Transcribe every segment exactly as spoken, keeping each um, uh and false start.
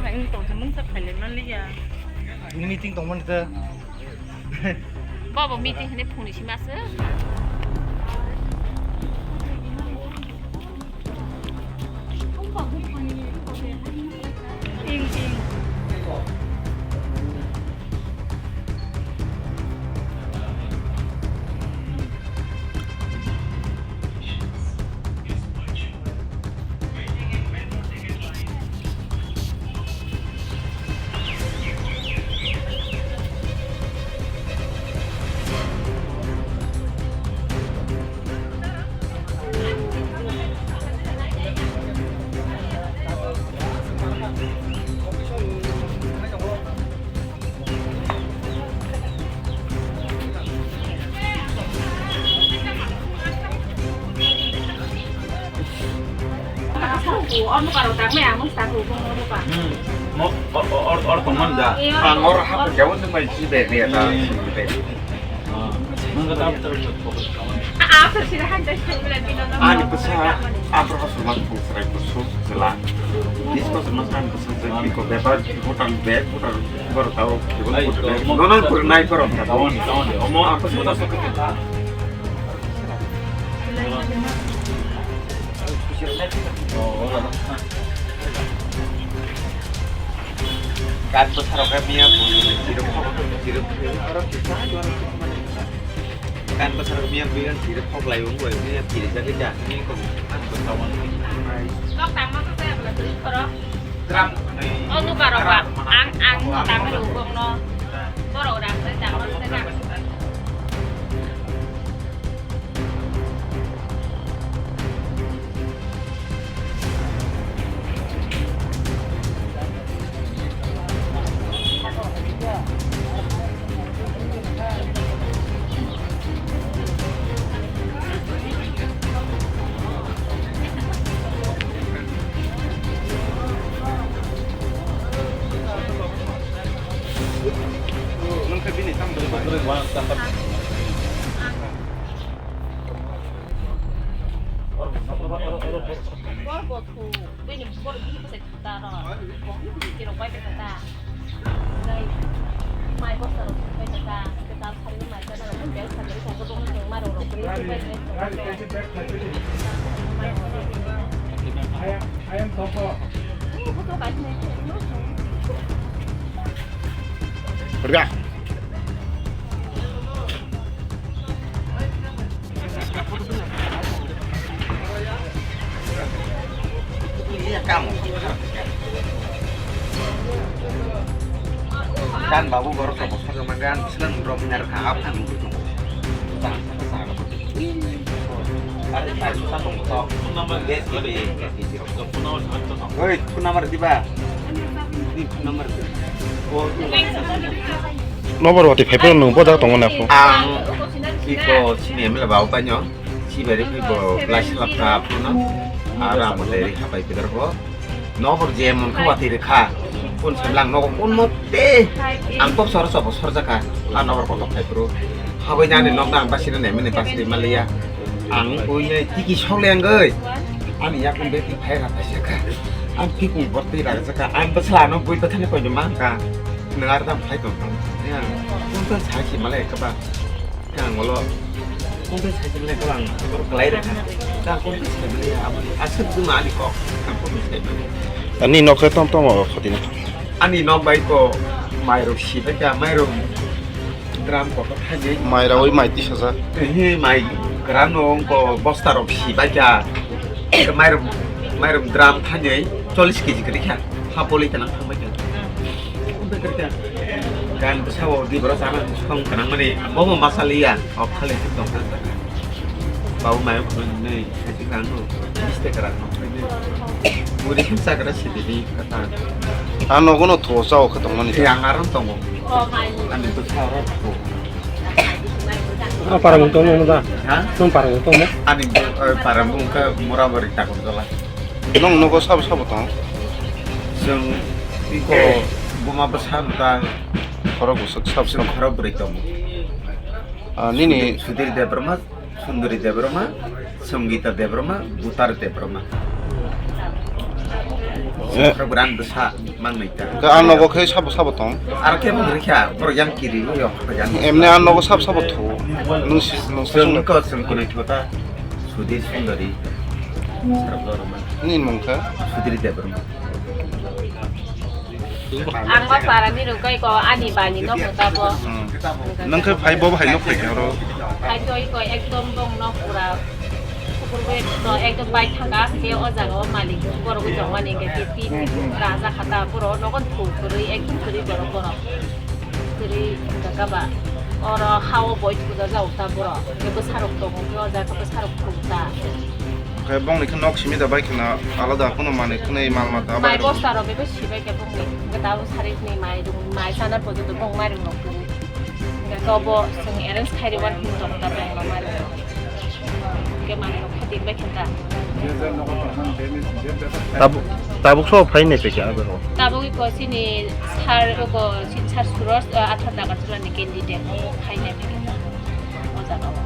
Ang tong sa mung sa phailai man liya. Meeting tong man ta. Bobo meeting hene phone si masa. Ing ing. Hmm. Mo, or, or, or, or, tongmani da. Ang or hapung jabo nung bai si bai ria da. Hmm. Ani bwsa, after hospital bwswk chwla. Disco se mas ani bwsa je biko bepar, hotel bag, hotel bor tao, kibol hotel bag. Nono pur nai poro. Tawon, tawon. Omo, ang bwsa ta. Kan bwsarok khe miya bwrwi tirok, tirok, tirok, tirok, tirok, kan bwsarok miya bwrwi tirok khoklai wng bai miya kiri jagwi da hwnwi kok ang bwsa wan. Kok tangma kok kaya bwla twi khoro. Gram. Oh, nuka rok ba. Ang, ang tangma rok bok no. Borok rang twi tangma rok twi na. Bini borok bini bwsai thangta rw. Bini rok bai thangta. Nai mai bosta rok bai thangta. Kwtal sari mai chana rok bel sari thangta bong thang ma rok rok bini bai thangta. Rga. Kan babu borok toko saka mangga, silang drop nyar kha, apa nunggu tunggu. Tang, tang, tang. Are, tang, tang, tang, tang. Yes, yes, yes, yes. Oi, phone number diba? Di phone number. Nobor wati phai phone nung boda tongo na phone. Ang iko sini M L A bau panyo. Sibari phi bo lasi lapta phone. Ara mo deri hapai pidar bo. Nobor je mon kha wati rekha. Phone samlang nogo phone mo te. Ang kok sor sobo sor jaka. A nobor kotok phai pro. Habai nani nok nang basina ne mene basri maliya. Ang ui ne tiki sok leng oi. Ani yakung beti phai ra phai saka. Ang kikung bot twi ra saka. Ang bwsla no bui bwthani koi mang ka. Nang ar dam phai tong tong. Ya. Kung ta sai si malai ka ba. Kang olo. Kung ta sai si malai ka bang. Kor kalai ra. Ka kung ta sai malai ya. Asuk du mali kok. Kang kung ta sai malai. Ani nok se tom tom o khoti na. Ani nok bai ko mai rok si ba ka mai rok. Drum kotor thani. Mai rawi mai tisajak. Ehe, mai kwran no wngko bosta rok si bai kha. Mairum, mairum drum thani chollish kg kwrwi kha. Ha poli tanang thang bai kha. Umbe kwrwi kha. Gan bwsa o di bwrok chana song kanang mani bobo masa liya. Ok khali thik tong kha. Babu mai khun nei. Mistake rang no. Muri himsa kara sidi di kata. Ano gono tho sao kha tongmani. Yang aron tongo. Ani to sao ro tho. Ah, parang tong mo da. Ha? Nung parang tong mo? Ani bo, eh, parang bung kha mura bari takon tola. Nung nogo sabo sabo tong? Sung iko buma bwsa da. Khorok bwswk sabo sabo khorok bwrwi tongo. Ah, nini Sudhir Debbarma. Sundari Debbarma, Sangita Debbarma, Butar Debbarma. Eh. Khorok bwrang bwsa mangnai ta. Hwnkhe ang nogo khe sabo sabo tong? Aro khe bwrwi kha, borok yang kiri, o yang kha yang. Emni ang nogo sabo sabo thu. Nwng si, nwng si Chwng sung. Ko chwng kwrwi thu ta. Sudhir Sundari. Sarok Debbarma. Nini mung kha? Sudhir Debbarma. Ang ma para ni rwgwi ko ani bani no muta bo. Hmm. Nwng khe phai bo hai nok phai khe oro. Phai toi ko ekdom bong nok pura. Kukur bai to ekdom bai thanga ke o jaga o malik borok wi tong mani ke ti ti raja khata borok nogo thu kwrwi ekdom kwrwi borok borok. Kwrwi kaka ba oro hao boi thuda jau ta borok ke bwsarok tongo ke o jaga bwsarok thuk ta. Khe bongni khe nok simi da bai khna alada kheno manwi khwnwi mal mata bai Mai rok. Bosta rok bebo sibai khe bongni hwnkhe tabuk sari ni mai rung mai sana porjonto bong mai rung rok kwrwi. Hwnkhe obo chwng arrange khai rwmani hwn tong ta bongno mai rung rok. Hwnkhe mai rok khatir bai khe ta. Tabuk, tabuk so phai nai pekya abo. Tabuk iko chini sar iko chini sar suros, ah, athar dagar chwla ni candidate khai nai pekya. O jaga o.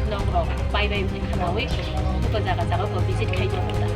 Nok rok bai bai wngwi khwnawi, iko jaga jaga ko visit khai tong ta.